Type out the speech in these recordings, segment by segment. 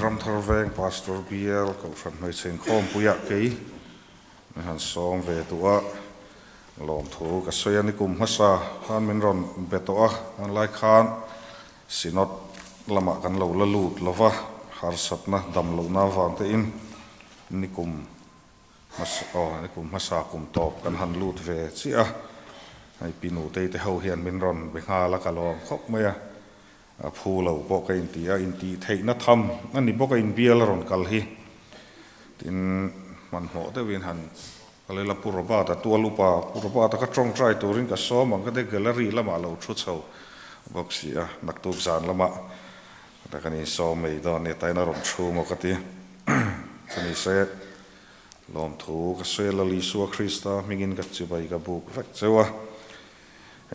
Ramthar Veng Pastor Bial Kohhran Hmeichhe Inkhawmpuiah kei min han sawm ve duh a, lawmthu ka sawi a ni. Kum hmasa khan min rawn be tawh a, hmanlai khan Synod lamah kan lo la lut lo va, harsatna dam lohna avang tein nikum hmasa aw nikum hmasa kum tawp kan han lut ve chiah a, hei Pi Nutei te ho hian min rawn be nghal a, ka lawm khawp mai a, a phu lo pawh ka inti a, intih theihna tham a ni bawk a inbial a rawn kal hi, tin hmanhmawh deuhin han kal ila Pu Robert-a tual upa Pu Robert-a ka tawngtai turin ka sawm ang ka ti gallery lamah lo thu chho bawk si a, naktuk zan lamah ka kan insawm mai dawn nia tain a rawn thu maw ka ti chumi se lawmthu ka sawi a Lal Isua Krista hmingin ka chibai ka buk vek cheu a.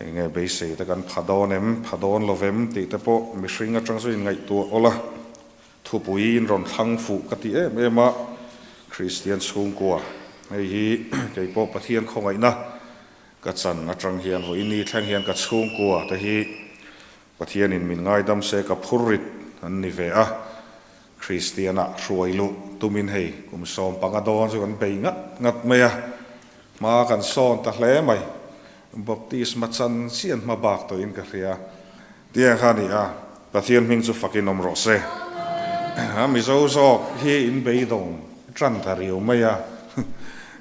Eng nge beisei te kan pha dawn em, pha dawn lo vem tih te pawh mihring atang chu inngaihtuah awlh a, thupui in rawn thlang fuh ka ti em em a, Kristian chhungkua hei hi kei pawh Pathian khawngaihna ka chan atang hian vawiin thleng hian ka chhungkua te hi Pathianin min ngaidam se ka phurrit an ni ve a, Kristiana hruai luh tumin hei kum 15 dawn chu kan bei ngat ngat mai a, hma kan sawn ta hle mai. Baptisma chan chian hma bak tawhin ka hria. Tiang kha a ni a, Pathian hming chu fakin awm rawh se. Mizo zawk hi in beidawng tan ta riau mai a,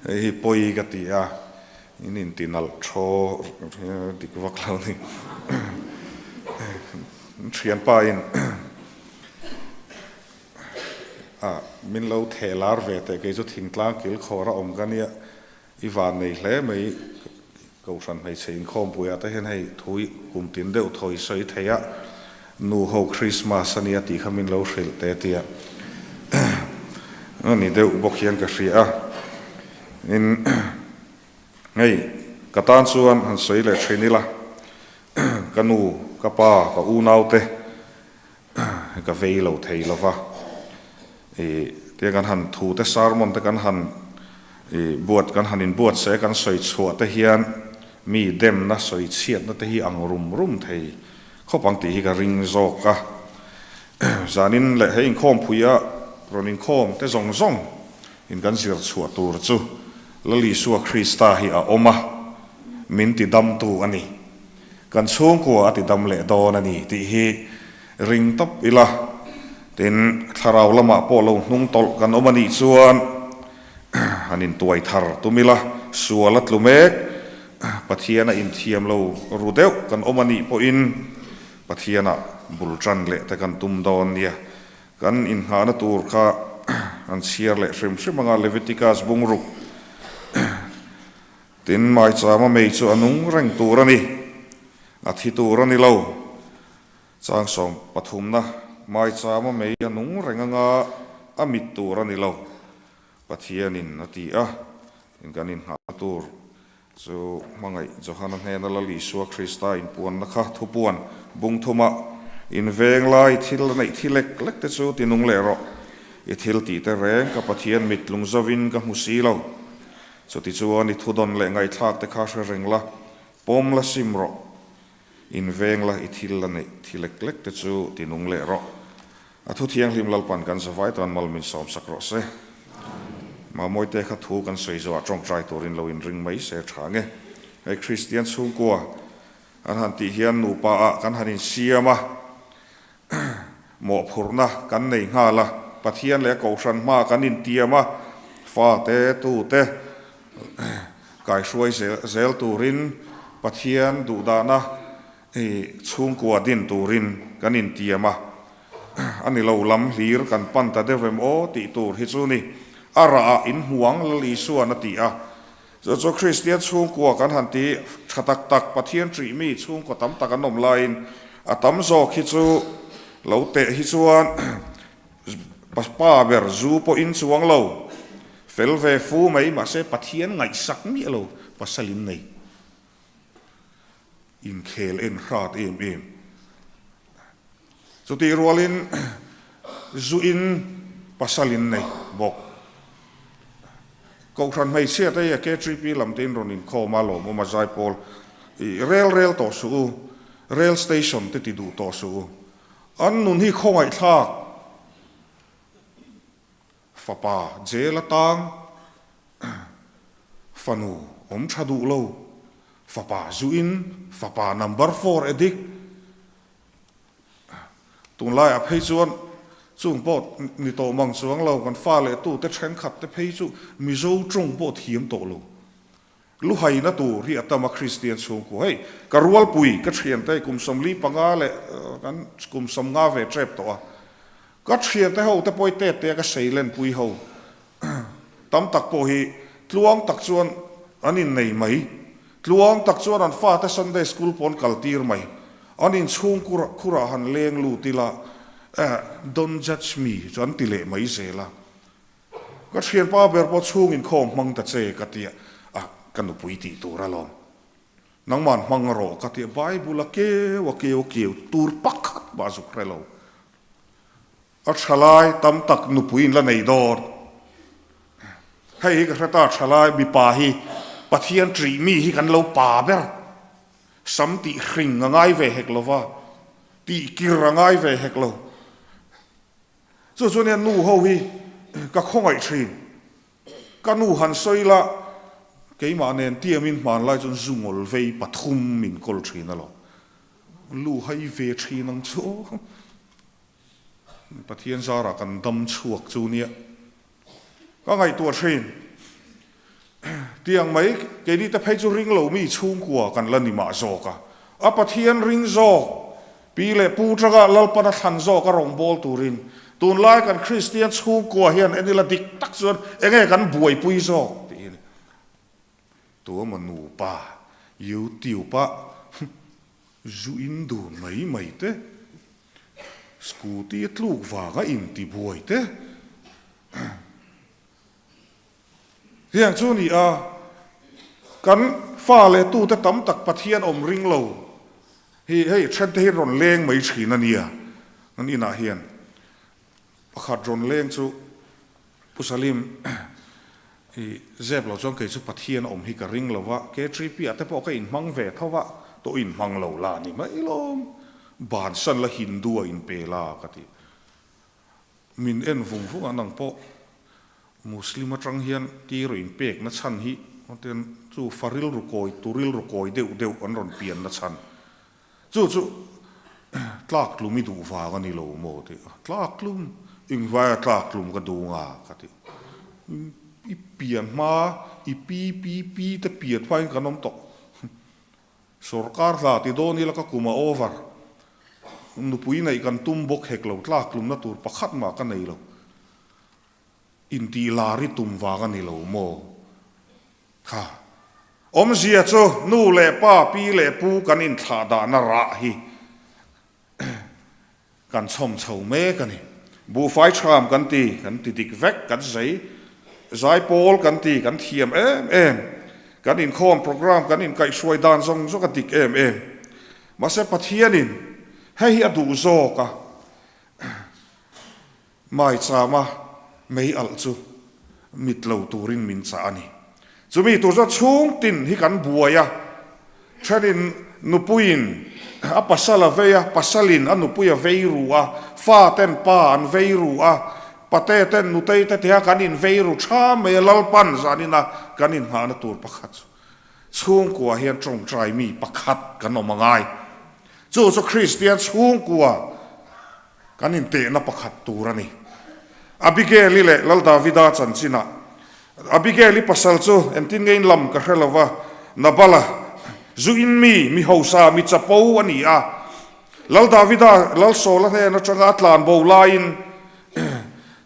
hei hi pawi ka ti a, In inti nalh thaw dik vak lo ni. Thianpa in a min lo theh lar ve teh kei chu thingtlang kil khawr a awm ka nia i van nei hle mai kohhran hmeichhe inkhawmpui ah te hian hei thui kum tin deuh thawi sawi thei a nu ho Christmas a nia tih kha min lo hrilh te tia a ni deuh bawk hian ka hria a. In hei ka tan chuan han sawi leh thin ila, ka nu, ka pa, ka unaute ka vei lo thei lo va, ih tia kan han thu te sermon te kan han ih buat kan han inbuat se kan sawi chhuah te hian mi demna sawi chhiatna te hi ang rum rum thei khawp ang tih hi ka ring zawk a. Zanin leh he inkhawmpui a rawn inkhawm te zawng zawng in kan zir chhuah tur chu Lal Isua Krista hi a awm a, min ti damtu a ni. Kan chhungkua a ti dam leh dawn a ni tih hi ring tawp ila, tin thlarau lamah pawh lo hnung tawlh kan awm a nih chuan han intuai thar tum ila, sual a tlu mek, Pathian a inthiam lo ru deuh kan awm a nih pawhin Pathianah bul tan leh te kan tum dawn nia. Kan inngahna tur kha an chhiar leh hrim hrim anga Leviticus bungruk tin maichama mei chu a nung reng tur a ni, a thi tur a ni lo. Chang 13na maichama mei a nung reng anga a mit tur a ni lo, Pathianin a ti a, in kan inngahna tur Chu hmangaih Johana hnena Lal Isua Krista inpuanna kha thupuan bung thuma inveng lai thil a neih thi lek lek te chu ti nung leh rawh. I thil tih te reng ka Pathian mit lung zovin ka hmu si lo. Chutichuan i thudawn leh ngaihthlak te kha hre reng la, pawm la sim rawh. Inveng la i thil a neih thi lek lek te chu ti nung leh rawh. A thu thianghlim Lalpan kan zavai tan mal min sawmsak rawh se. Mamawite kha thu kan sawi zawhah tawngtai turin lo inring mai se tha nge. Hei Kristian chhungkua an han tih hian nupa ah kan han insiam a, mawhphurhna kan nei nghal a, Pathian leh a Kohhran hma kan intiam a, fate, tute kaihruai zel turin Pathian duhdahna I chhungkua din turin kan intiam a, a ni lo lam hlir kan pan ta deuh em aw tih tur hi chu ni. A rah ah in hmuang Lal Isuan a ti a, chu chu Kristian chhungkua kan han ti tha tak tak Pathian ṭih mi chhungkaw tam tak an awm laiin a tam zawk hi chu lo teh hi chuan pa ber zu pawh in chuang lo fel ve fu mai mahse Pathian ngaihsak miah lo pasal in nei. Inkhel en hrat em em. Chutih rualin zu in pasal in nei bawk. Kohhran hmeichhia te hi a KTP lam te in rawn inkhawm a lawmawm a zaipawl i rel rel tawh suh u, rail station te ti duh tawh suh u. An nun hi khawngaihthlak. Fapa jail atang fanu awm tha duh lo, fapa zuin fapa number four addict. Tunlaiah phei chuan chung pawh ni tawh mang chuang lo, kan fa leh tute thenkhat te phei chu Mizo tawng pawh thiam tawh lo. Luhaina tur hi a tam a Kristian chhungkua. Hei ka rualpui ka thiante kum 45 leh kan kum 50 ve tep tawh a, ka thiante ho te pawh hi tet te a ka seilenpui ho tam tak pawh hi tluang tak chuan an innei mai. Tluang tak chuan an fate Sunday school pawh an kal tir mai. An inchhung khurah han leng lut ila, eh, don't judge me chu an ti leh mai zel a. Ka thianpa ber pawh chhung inkhawm hmang ta che ka ti a, ah, ka nupui tih tur alawm. Nangman hmang rawh ka ti a, Bible a keu a keu a keu tur pakhat mah zuk hre lo. A thalai tam tak nupui in la nei dawn. Hei hi ka hre ta, thalai mipa hi Pathian ṭih mi hi kan lo pa ber. Sam tih hring a ngai ve hek lo va, tih kir a ngai ve hek lo. Chu chu nia nu ho hi ka khawngaih ṭhin. Ka nu han sawi la, keimah nen tiamin hmanlai chuan zu ngawl vei pathum min kawl ṭhin alawm. Lu hai ve ṭhin ang chu aw. Pathian zarah kan dam chhuak chu nia ka ngaihtuah thin. Tiang mai keini te phei chu ring lo mi chhungkua kan la ni mah zawk a. A Pathian ring zawk, pi leh pu tanga Lalpana thlan zawk a rawngbâwl turin tunlai kan Kristian chhungkua hian en ila dik tak chuan enge kan buaipui zawk tih hi a ni. Tuamaw nupa YouTube-a Zu in dun mai mai te, scooty a tluk vanga in ti buai te hian chu ni a, kan fa leh tute tam tak Pathian awm ring lo hi hei then te hi rawn leng mai thin a nia, kan inah hian pakhat rawn leng chu Pu Salim, I zep lo chuan kei chu Pathian awm hi ka ring lo va, KTP ah te pawh ka inhmang ve tho va, tawh inhmang lo la ni mai lawm, bansan la Hindu a inpe la ka ti. Min en vung vung a, nang pawh Muslim atang hian tir inpek na chhan hi chu fa rilru kawi, tu rilru kawi deuh deuh an rawn pian na chhan. Chu chu tlak tlum i duh vang a ni lo maw tih a, tlak tlum, engvaia tlak tlum ka duh nga ka ti. I pian hma, i pi pi pi te pian hmain kan awm tawh. Sorkar hla ti dawn ila ka kum a over. Nupui neih kan tum bawk hek lo, tlak tlumna tur pakhat mah ka nei lo. Intih lar i tum vang a ni lo maw? Kha awmzia chu nu leh pa, pi leh pu kan inthlah dahna rah hi kan chhawm chho mek a ni. Buhfai ṭham kan ti, kan ti dik vek, kan zei zai pawl kan ti, kan thiam em em, kan inkhawm program kan inkaihhruai dan zawng zawng a dik em em. Mahse Pathianin hei hi a duh zawk a. Maichama mei alh chu mit lo turin min chah a ni. Chumi tur chuan chhung tin hi kan buai a, thenin nupuiin a pasal a vei a, pasalin a nupui a vei ru a, faten pa an vei ru a, pate ten nutei te tia kan invei ru tha mai a, Lalpan zanina kan inghahna tur pakhat chu chhungkua hian tawngtai mi pakhat kan awm a ngai. Chu chu Kristian chhungkua Kan intehna pakhat tur a ni. Abigail-i leh Lal Davida chanchinah, Abigail-i pasal chu engtin nge in lam ka hre lo va, Nabala zu in mi, mi hausa, mi chapo a ni a. Lal Davida Lal Saula hnen atanga a tlan bo laiin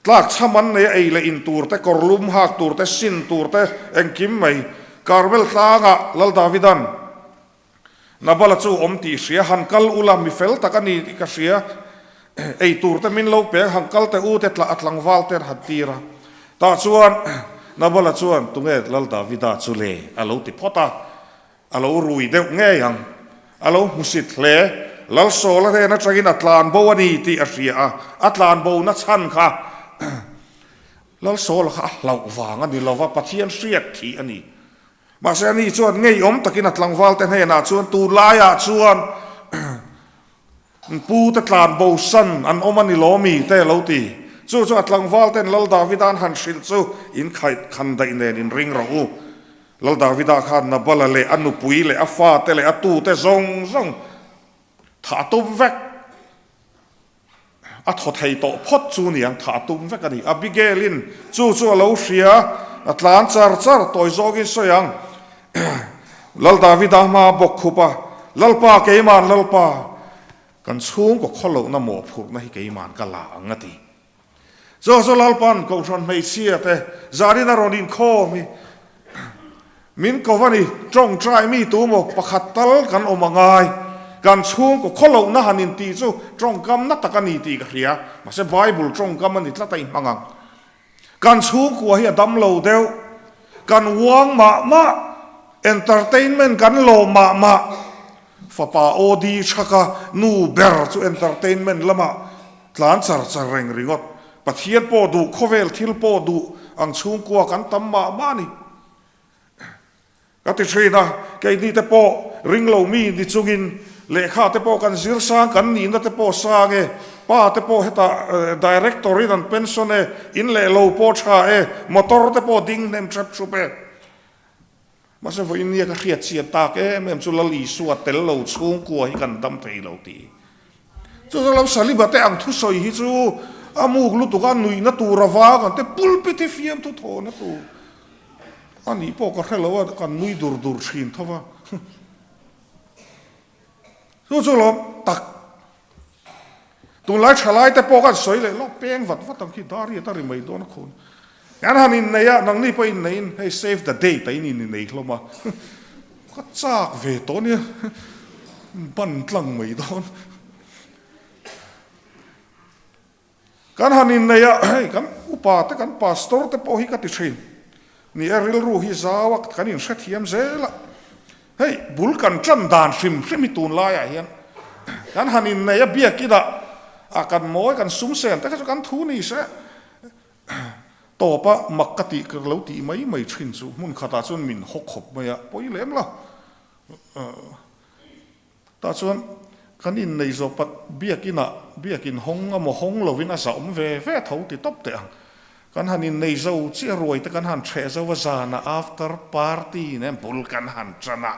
tlak chham an nei a, ei leh in tur te, kawr lum hak tur te, sin tur te, engkim mai. Karmel tlangah Lal Davida'n Nabala chu awm tih hria, han kal ula, mi fel tak a ni tih ka hria. Ei tur te min lo peng, han kal teh u te tlah a tlangval te an han tir a. Tah chuan Nabala chuan, Tunge Lal Davida chu le? a lo ti phawt a. A lo rui deuh ngei ang. A lo hmusit hle. Lal Sawla hnen atangin a tlan bo a ni tih a hria a, a tlan bo na chhan kha Lal Sawla kha a hlauh vang a ni lova, Pathian hriat thih a ni. Mahse ani chuan ngeiawm takin a tlangvalte hnenah chuan tunlaiah chuan pu te tlan bo san an awm a ni lawmi te a lo ti. Chu chu a tlangval ten Lal Davida an han hrilh chu in khaih khan daih nen in ring rawh u. Lal Davida khan Nabala leh a nupui leh a fate leh a tute zawng zawng thah tum vek a thaw thei tawh phawt chu niang thah tum vek a ni. Abigail-in chu chu a lo hria, a tlan char char tawi zawngin sawi ang. Lal Davida hma bawk khup a, Lalpa keima'n Lalpa, kan chhungkaw khawlohna mawhphurhna hi keima'n ka la ang a ti. Chu chu Lalpa'n Kohhran hmeichhia te zanin a rawn inkhawm hi min ko va ni, tawngtai mi tu maw pakhat tal kan awm a ngai, kan chhungkaw khawlohna han intih chu tawngkam na tak a ni tih ka hria, mahse Bible tawngkam a ni tlat a i hmang ang. Kan chhungkua hi a dam lo deuh, kan uang mah mah, entertainment kan lawm mah mah, fapa OD thaka nu ber chu entertainment lamah tlan char char reng ringawt. Pathian pawh duh, khawvel thil pawh duh ang chhungkua kan tam mah mah a ni. Ka ti thin a, keini te pawh ring lo mi ni chungin lehkha te pawh kan zir sang, kan nihna te pawh sang e, pa te pawh hetah director in an pension e, in leh lo pawh tha e, motor te pawh ding hnem threp thrup e. Mahse vawiin nia ka hriat chian tak em em chu Lal Isua tel lo chhungkua hi kan dam thei lo tih. Chu chu lo Saliba te ang thusawi hi chu a muk lutuk a, nuihna tur a vang ang te, pulpit hi fiamthu thawhna tur a nih pawh ka hre lo a, kan nui dur dur thin tho va. Chu chu lawm tak. Tunlai thalai te pawh kan sawi leh lawk peng vat vat ang khi dar hi a ri mai dawn a khun. Kan han innei a, nangni pawh inneiin hei save the date a in innei hlawm a, ka chak ve tawh nia, ban tlang mai dawn. Kan han innei a, hei kan upa te kan pastor te pawh hi ka ti thin, ni e rilru hi zau a kan inhrethiam zel a, hei bul kan tan dan hrim hrim hi tunlaiah hian kan han innei a biakinah a kan mawi kan sum sen te kha chu kan thu ni se. Tawpa mak ka tih ka lo tih mai mai thin chu hmun khatah chuan min haw khawp mai a, pawi lem lo. Tah chuan kan innei zawh pat biakinah biakin hawng emaw hawng lovin a zahawm ve ve tho ti tawp teh ang. Kan han innei zo chiah ruai te kan han ṭheh zo a zanah after party nen bul kan han ṭan a.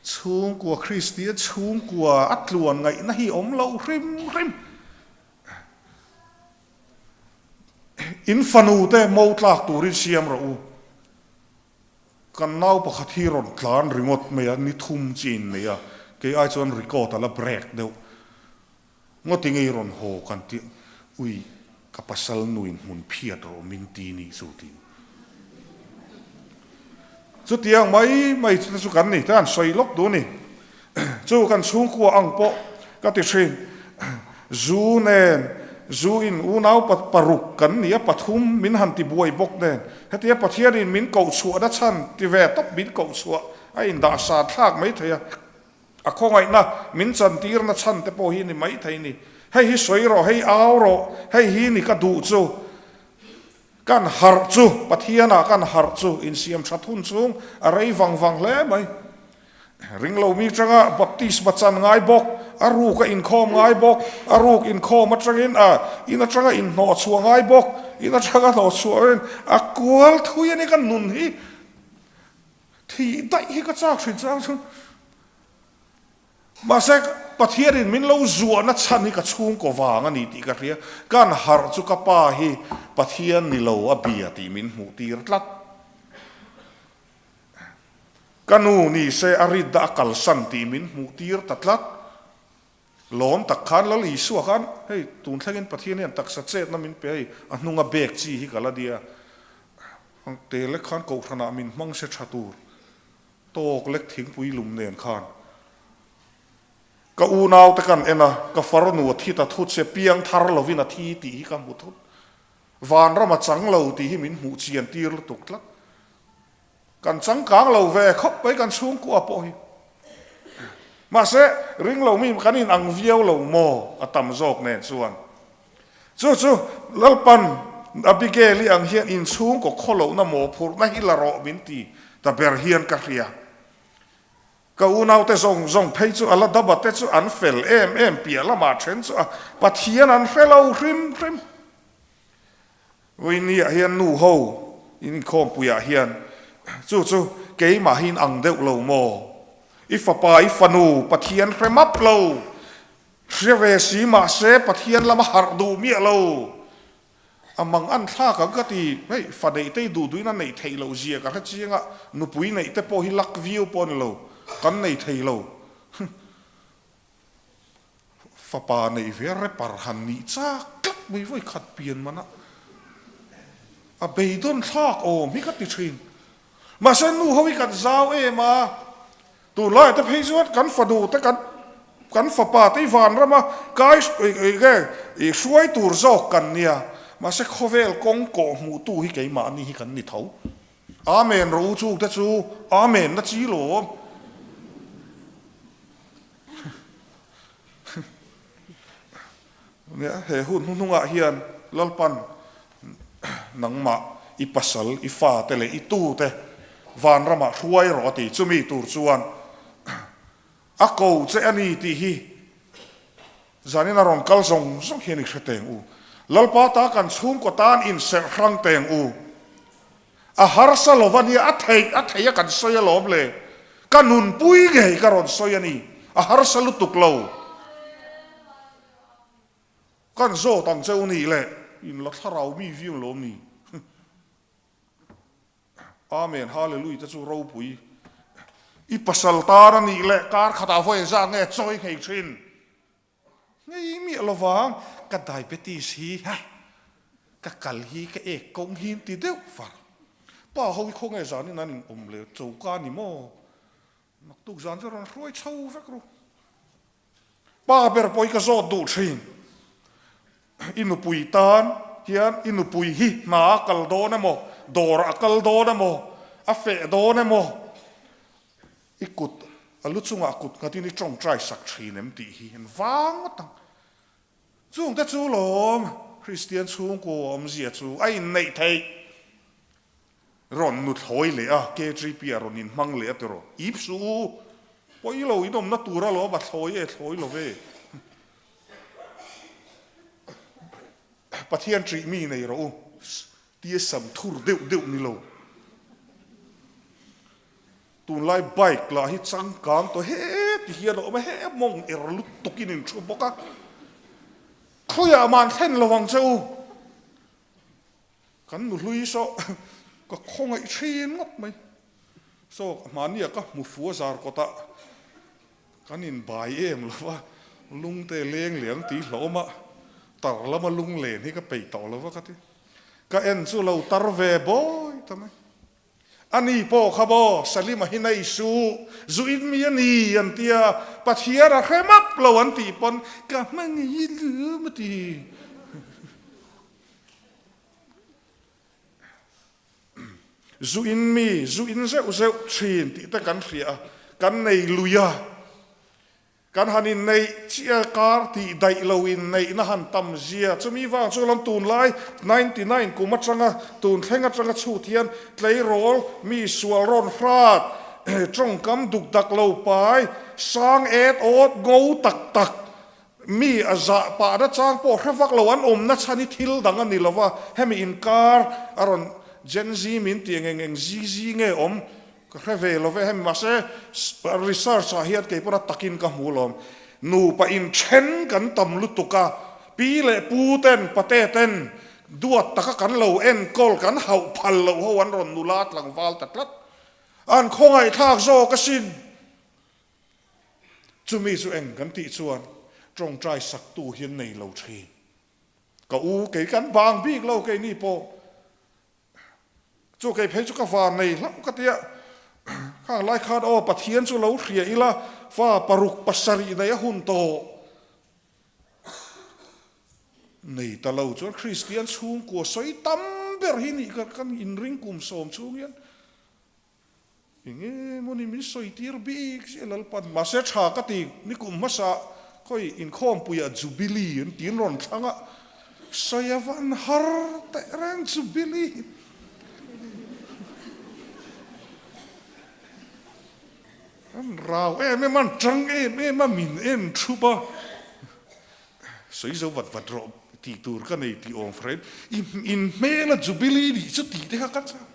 Chhungkua Kristian chhungkua a tluan ngaihna hi awm lo hrim hrim. In fanu te mo tlak turin siam rawh u. Kan nau pakhat hi rawn tlan ringawt mai a, ni thum chi in nei a, kei ai chuan record a la break deuh. Ngawti ngei rawn haw kan ti, ui ka pasal nuin hmun phiat rawh min ti nih chu tiin. Chutiang mai mai chu te chu kan ni, te an sawi lawk duh a ni. Chu kan chhungkua ang pawh ka ti thin. Zu nen, zu in unau paruk kan ni a, pathum min han ti buai bawk nen. Hetia Pathianin min koh chhuahna chhan ti ve tawp min koh chhuah a indah san thlak mai thei a. A khawngaihna min chantirna chhan te pawh hi ni mai thei ni. Hei hi sawi rawh, hei au rawh, hei hi ni ka duh chu. Kan harh chu, Pathianah kan harh chu insiam that hun chhung a rei vang vang hle mai. Ringlomi atanga baptisma chan ngai bawk, a ruk a inkhawm ngai bawk, a ruk inkhawm atangin a in atanga inhnawh chhuah ngai bawk, in atanga hnawh chhuah in a kual thui a ni kan nun hi. Thih daih hi ka chak hrin chang chu. Mahse, Pathianin min lo zuahna chhan hi ka chhungkaw vang a ni tih ka hria. Kan harh chu ka pa hi Pathian ni lo a bia tih min hmuh tir tlat. Ka nu ni se a rit dah a kalsan tih min hmuh tir ta tlat. Lawm tak khan Lal Isua khan hei tun thlengin Pathian hian taksa chetna min pe hei a hnunga bek chi hi ka la nia. Tele khan kohhranah min hmang se tha tur. Tawk lek thingpui lum nen khan ka unau te kan en a, ka farnu a thi ta thut se piang thar lovin a thi tih hi ka hmu thut. Vanram a chang lo tih hi min hmuh chian tir lutuk tlat. Kan changkang lo ve khawp mai kan chhungkua pawh hi. Mahse, ring lo mi kan in ang viau lo maw a tam zawk nen chuan. Chu chu Lalpan Abigail-i ang hian inchhungkaw khawlohna mawhphurhna hi la rawh min ti ta ber hian ka hria. Ka unaute zawng zawng phei chu a la daba te chu an fel em em piah lamah then chu a Pathian an hre lo hrim hrim. Vawinia hian nu ho in inkhawmpuiah hian chu chu keimah hi in ang deuh lo maw? I fapa, i fanu Pathian hre map lo, hre ve si mahse Pathian lama harh duh miah lo. A mang an thlak ang ka ti, hei fa neih te hi duh duhin a neih theih loh zia ka hre chiang a, nupui neih te pawh hi luck viau pawh a ni lo, kan nei thei lo. Fapa neih ve rapper han nih chak tlat mai vawi khat pian man a, a beidawn thlak awm hi ka ti thin. Mahse nu ho hi kan zau em a, tunlaiah te phei chuan kan fanu te kan kan fapa te hi vanrama kai nge i hruai tur zawk kan nia, mahse khawvel kawng kawh hmuhtu hi keimahni hi kan ni tho. Amen rawh u chungte chu Amen na chi lawm. Nia, he hun hnuhnungah hian Lalpan nangmah i pasal, i fate leh i tute vanramah hruai rawh a ti. Chumi tur chuan a ko che a ni tih hi zanin a rawn kal zawng zawng hian i hre teng u. Lalpa ta kan chhungkaw tan inserh hrang teng u. A harsa lo va nia, a theih a theih a kan sawi alawm le. Ka nunpui ngei ka rawn sawi a ni, a harsa lutuk lo. Kan zawt ang che u nih le, in la thlarau mi viau lawm ni. Amen, Hallelujah te chu ropui. I pasal tan a nih le, kar khatah vawi zat nge chawi nghei thin. Ngei miah lovang, ka diabetes hi ha, ka kal hi ka ek kawng hi an ti deuh far. Pa ho hi khawnge zanin an in awm leh choka ni maw? Naktuk zan chu rawn hruai chho vek ru. Pa ber pawh hi ka zawt duh thin. I nupui tan hian i nupui hi hna a kal dawn emaw, dawr a kal dawn emaw, a feh dawn emaw, I kut, a lu chungah kut nghatin i tawngtai sak thin em tih hi an vang ngawt ang. Chungte chu lawm Kristian chhungkaw awmzia chu a inneih theih. Rawn nuthlawi leh a, KGP ah rawn inhmang leh a tiraw. Ip suh u, pawi lo in awmna tur alawm a thlawi e, thlawi lo ve. Pathian ṭih mi nei rawh u, tia sam thur deuh deuh ni lo. Tunlai bike lah hi changkang tawh he ti hian a awm a, he mawng er lutuk in in thu bawk a, khawiah mah an thlen lo ang che u. Kan nu hlui saw ka khawngaih thin ngawt mai. Saw mahnia ka hmu fu a zar kawtah kan inbai em lo va, lungte leng leh ang tih hlauhawm a, tar lama lung len hi ka peih tawh lo va ka ti. Ka en chu lo tar ve bawi ta mai. A ni pawh kha maw Salima hi nei suh, zu in mi a ni an tia, Pathian a hre map lo an tih pawn ka hmang i lum a ti. Zu in mi, zu in zeuh zeuh thin tih te kan hria a, kan nei lui a. Kan han inneih chiah kar tih daih lo inneihna han tam zia chumi vang chu lam tunlai 99 kum atanga tun thleng atanga chhut hian tleirawl mi sual rawn hrat tawngkam duk dak lo pai sang et awt ngo tak tak mi a zah pahna chang pawh hre vak lo an awmna chhan hi thil dang a ni lova hemi inkar a rawn Gen Z min tih eng eng eng ZZ nge awm Ka hre ve lo ve hemi mahse research ah hian kei pawh a takin ka hmu lawm. Nupa inthen kan tam lutuk a, pi leh pu ten pate ten duat taka kan lo enkawl kan hauh phal loh ho an rawn nula tlangval ta tlat. An khawngaihthlak zawk asin. Chumi chu eng kan tih chuan tawngtai saktu hi an nei lo thin. Ka u kei kan bang bik lo keini pawh. Chu kei phei chu ka van nei hlauh ka tia, khang lai khan aw Pathian chu lo hria ila fa paruk pasarih nei a hun tawh nei ta lo chuan Kristian chhungkua sawi tam ber hi nih ka kan inring kum sawm chhung hian Enge mawni min sawi tir bik zia Lalpan mahse tha ka ti nikum hmasa khawi inkhawmpuiah Jubilee an tiin rawn thlang a, sawi a van har teh reng Jubilee. An rau em em a, an tang em em a, min en thup a, sawi zo vat vat rawh. Tih tur ka nei tih awm friend i in hmel a jubilee nih chu tih te kha ka chak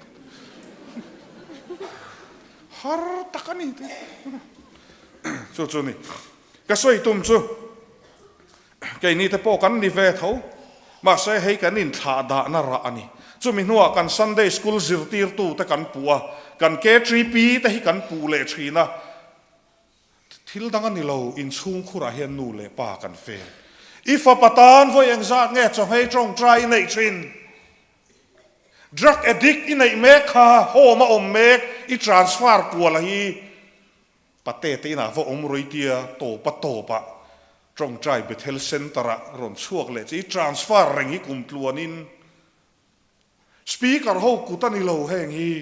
har tak a ni te chu chu ni ka sawi tum chu keini te pawh kan ni ve tho mahse hei kan inthlah dahna rah a ni chumi hnuah kan Sunday school zirtirtu te kan puh a kan KTP te hi kan puh leh thin a. Thil dang a ni lo, inchhung khurah hian nu leh pa kan fel. I fapa tan vawi engzat nge chawhmei tawngtai i neih thin? Drug addict i neih mek kha home a awm mek, i transfer kual a hi pate te inah va awm rawih tia tawpa tawpah tawngtai Bethel Centre ah rawn chhuak leh che i transfer reng hi kum tluanin Speaker ho kut a ni lo heng hi,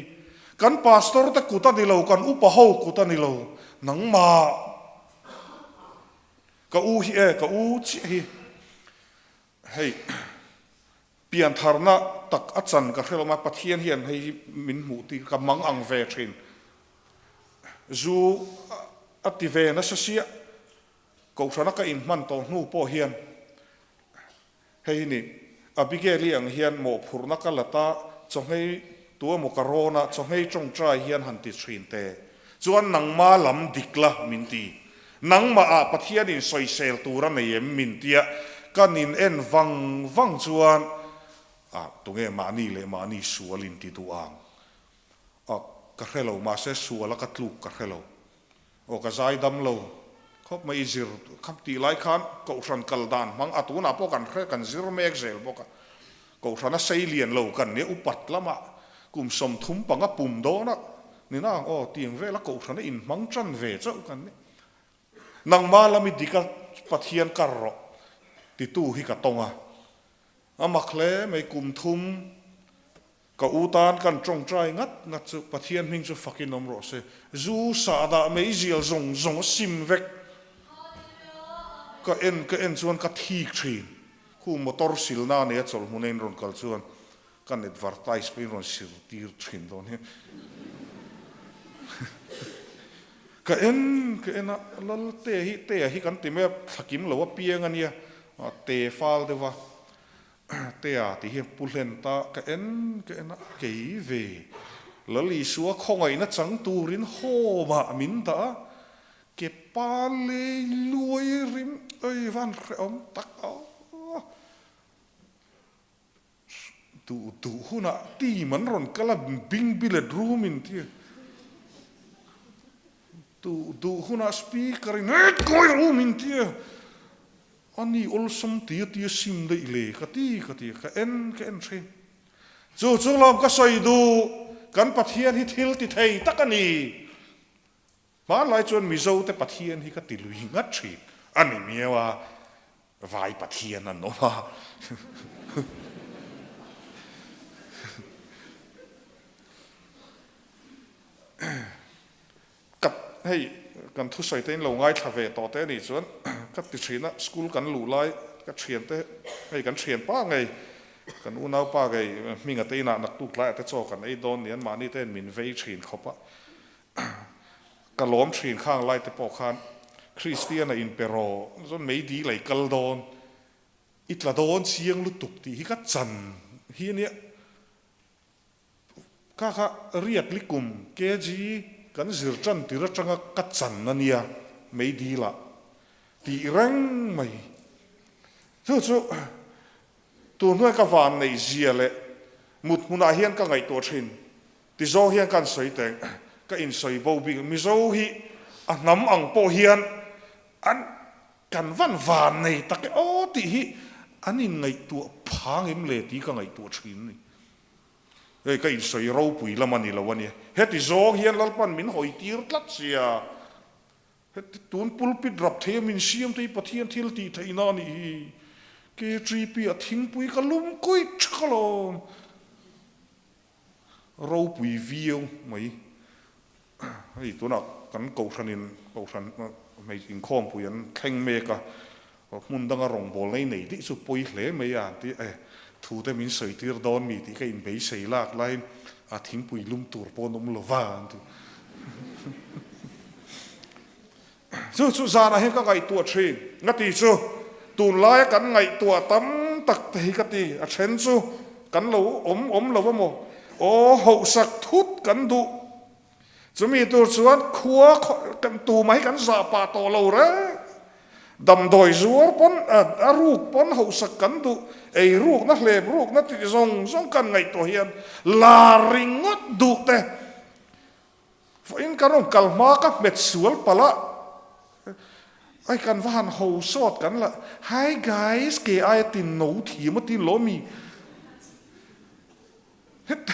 kan pastor te kut a ni lo, kan upa ho kut a ni lo, nangmah ka u hi e, ka u chiah hi hei piantharna tak a chan ka hre lo mai, Pathian hian hei hi min hmuh tir ka mang ang ve thin, zu a ti ve nasa sia, Kohhrana ka inhman tawh hnu pawh hian Hei hi ni, Abigail-i ang hian mawhphurhna ka la ta, chawhmei tu emaw ka rawn a, chawhmei tawngtai hian han ti thin teh. Chuan nangma lam dik la min ti. Nangmah ah Pathianin sawisel tur a nei em min tia ka nin en vang vang chuan ah tunge mahni leh mahni sual in ti duh ang? Ah ka hre lo, mahse sual a ka tluk ka hre lo. Aw ka zai dam lo khawp mai i zir kha tih lai khan kohhran kal dan hmang a tunah pawh kan hre kan zir mek zel bawk a, kohhran a sei lian lo kan nia upat lamah kum 35 pum dawn a ni na ang aw tiang vela kohhran a inhmang tan ve chauh kan ni. Nangma lami dika Pathian kar rawh titu hi ka tawng a, a mak hle mai kum thum Ka u tan kan tawngtai ngat ngat chu Pathian hming chu fakin awm rawh se. Zu sahdah mei zial zawng zawng a sim vek. Ka en ka en chuan ka thik thin. Khu motor silna nei a chawlh hmun a in rawn kal chuan kan advertise pawhin rawn sir tir thin dawn hi. Ka en ka en a, Lal te hi te a hi kan ti mai a, thlakim lo apiang a nia, te fal deuh a. Tea tih hi pu hlen ta ka en ka en a, kei ve Lal Isua khawngaihna chang turin home ah min dah a, ke pa lei luai rim ei van hrehawm tak a, duh duh hunah team an rawn kal a, bing billet room in tia duh duh hunah speaker in het kawi room in tia. A ni awlsam tia tia sim daih le ka ti ka ti ka en ka en thin. Chu chu lawm ka sawi duh kan Pathian hi thil ti thei tak a ni. Hmanlai chuan Mizo te Pathian hi ka ti lui ngat thin a ni miau a, vai Pathian an awm a. Ka hei kan thusawi te in lo ngaithla ve tawh te anih chuan ka ti thin a, school kan luh lai ka thian te hei kan thian pa ngei kan unau pa ngei hminga te inah naktuk tlaiah te chaw kan ei dawn ni an mahni te in min vei thin khawp a, ka lawm thin khang lai te pawh khan Kristiana in pe rawh chuan meidi lei kal dawn i tla dawn chiang lutuk tih hi ka chan hi ania. Kha kha riak likum KG kan zir tan tir atanga ka chan a nia, meidil ah tih reng mai. Chu chu tun hnuai ka van neih zia leh mut hmunah hian ka ngaihtuah thin. Ti zawng hian ka an sawi teng, ka insawi bo bik. Mizo hi a hnam ang pawh hian an kan van van nei tak e aw tih hi an inngaihtuah phang em le tih ka ngaihtuah thin a ni. Hei ka insawi ropui lam a ni lo a nia. Heti zawng hian Lalpan min hawi tir tlat sia. Heti tun pulpit rap thei a min siam te hi Pathian thil tih theihna a nih hi. KTP a thingpui ka lum kuih thak alawm. Ropui viau mai. Hei tunah kan kohhranin kohhran hmeichhe inkhawmpui an thleng mek a, hmun danga rawngbawlna i nei daih chu pawi hle mai a an ti a, e thu te min sawi tir dawn mi tih ka inbeisei lak laiin a thingpui lum tur pawh an awm lo va an ti. Chu chu zanah hian ka ngaihtuah thin. Nga ti chu tunlaia kan ngaihtuah tam tak te hi ka ti, a then chu kan lo awm awm lo emaw aw hauhsak thut kan duh. Chumi tur chuan khua kan tumah hi kan zah pah tawh lo reng. Damdawi zuar pawn a ruk pawn hauhsak kan duh, ei rukna hlep rukna tih zawng zawng kan ngaihtuah hian lar ringawt duh te Vawiin kan rawn kal hma ka hmet sual palh a, ai kan va han ho sawt kan la, hi guys ke aia tin no thiam a tin lo mi het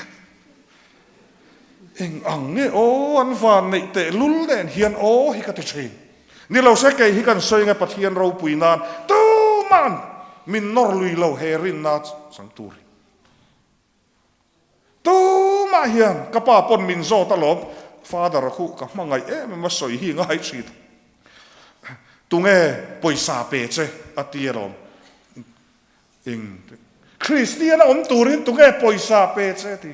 eng ang nge aw an van neih teh lul nen hian aw hi ka ti thin. Ni lo se kei hi kan sawi nge Pathian ropui nan tuman min nawr lui lo he rinna chang tur hi. Tumah hian ka pa pawn min zawt alawm, Father khu ka hmangaih em em a sawi hi ngai thin. Tunge pawisa pe che a ti alawm. Eng Kristian a awm turin tunge pawisa pe che a ti.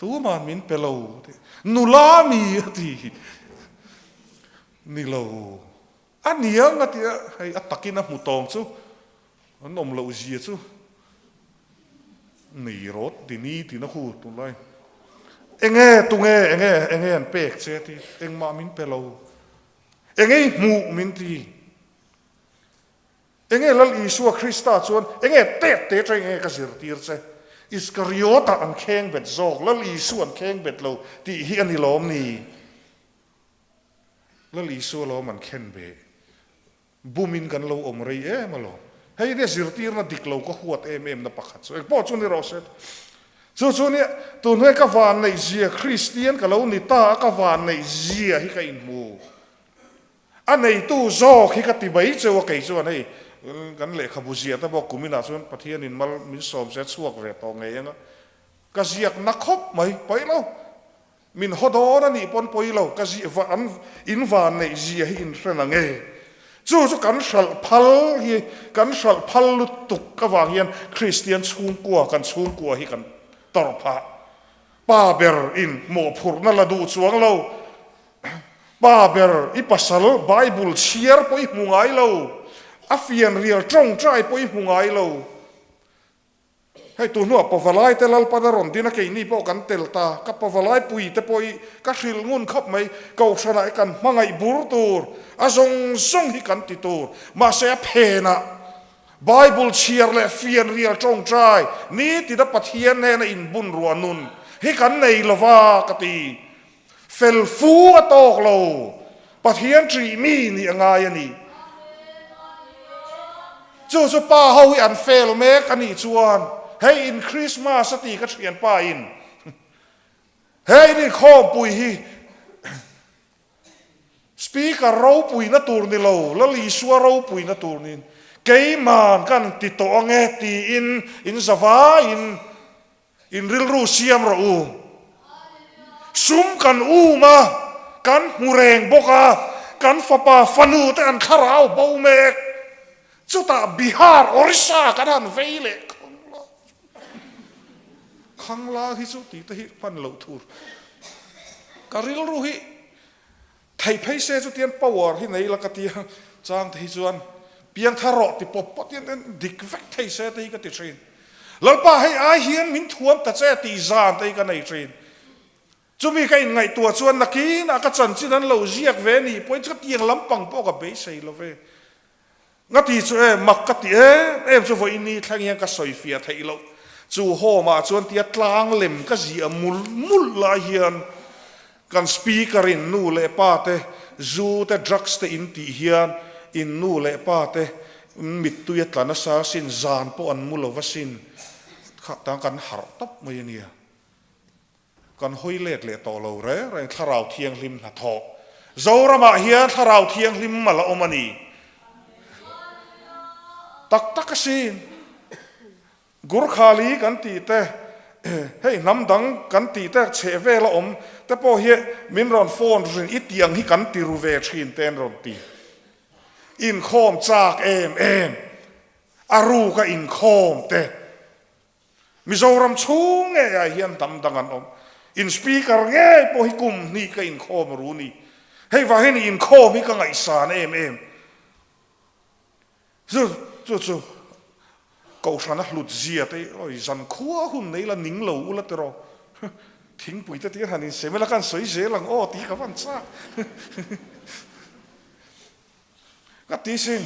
Tumah min pe lo a ti. Nula mi a ti. Ni lo. A niang a ti a, hei a takin a hmu tawng chu an awm loh zia chu nei rawt ti ni tina hu tunlai enge tunge enge enge an pek che ti engmah min pe lo enge i hmuh min ti enge Lal Isua Krista chuan enge tet te tang enge ka zirtir che Iskariota an kheng bet zawk Lal Isua an kheng bet lo tih hi a ni lawm ni. Lal Isua lawm an khen ve. Bumin kan lo awm rei em alawm. Hei nia zirtirna dik lo ka huat em em na pakhat chu. Engpawh chu ni rawh se. Chu chu nia tunhnuai ka van neih zia Kristian ka lo ni ta a ka van neih zia hi ka inhmu. A neitu zawk hi ka ti mai cheu a kei chuan hei kan lehkhabu zia te pawh kuminah chuan Pathianin mal min sawm se a chhuak ve tawh ngei anga ka ziak na khawp mai paih lo. Min haw dawn a nih pawn pawi lo, ka zih va an in van neih zia hi in hre na nge? Chu chu kan hralh phal hi, kan hralh phal lutuk avang hian Kristian chhungkua, kan chhungkua hi kan tawrh phah. Pa ber in mawhphurhna la duh chuang lo. Pa ber i pasal Bible chhiar pawh i hmu ngai lo, a fianrial tawngtai pawh i hmu ngai lo. Hei tu hnuah pavalai te Lalpan a rawn din a, keini pawh kan tel ta. Ka pavalai pui te pawh hi ka hrilh ngun khawp mai. Kohhranah hi kan hmangaih bur tur, a zawng zawng hi kan ti tur. Mahse a phenah Bible chhiar leh fianrial tawngtai, nitina Pathian hnena inbun ruah nun hi kan nei lova ka ti. Fel fu a tawk lo, Pathian ṭih mi nih a ngai a ni. Chu chu pa ho hi an fel mek a nih chuan hei in Christmas a ti ka ṭhianpa in hei in inkhawmpui hi Speaker ropuina tur ni lo, Lal Isua ropuina tur niin keiman kan ti tawh ange tiin in zavaiin In rilru siam rawh u. Sum kan um a, kan hmu reng bawk a, kan fapa fanu te an thlarau bo mek. Chutah Bihar, Orissa kan han vei leh khangla. Khangla hi chu tih te hi hman loh tur. Ka rilru hi Thei phei se chu tian power hi nei la ka ti a, chang te hi chuan piangthar rawh ti pawp pawp hian dik vek thei se te hi ka ti thin. Lalpa hei ai hian min thuam ta che tih zan te hi ka nei thin. Chumi ka inngaihtuah chuan nakinah ka chanchin an lo ziak ve nih pawhin chu ka tiang lampang pawh ka beisei lo ve. Nga ti chu e, mak ka ti em em chu vawiin ni thleng hian ka sawi fiah theih loh. Chu home ah chuan tia tlang lem ka ziah mul mul lai hian kan speaker in nu leh pa te zu te drugs te in tih hian in nu leh pa te mittui a tla nasa asin, zan pawh an mu lo asin kha tang kan harh tawp mai ania. Kan hawi let leh tawh lo reng reng Thlarau Thianghlim hnathawh. Zoramah hian Thlarau Thianghlim a la awm a ni. Tak tak asin. Gurkhali kan tih te, hei hnam dang kan tih te chheh vel a awm te pawh hi min rawn phone rin i tih ang hi kan ti ru ve thin te an rawn ti. Inkhawm chak em em, a ruka inkhawm te. Mizoram chhung ngeiah hian dam dang an awm. In speaker ngei pawh hi kum hnih ka inkhawm ru ni. Hei vang hian inkhawm hi ka ngaihsan em em. Chu chu chu. Kohhran a hlut zia te hi zan khua hun nei la ning lo ula tiraw. Thingpui te tir han insem ila kan sawi zel ang aw tih ka van chak. Ka ti sin.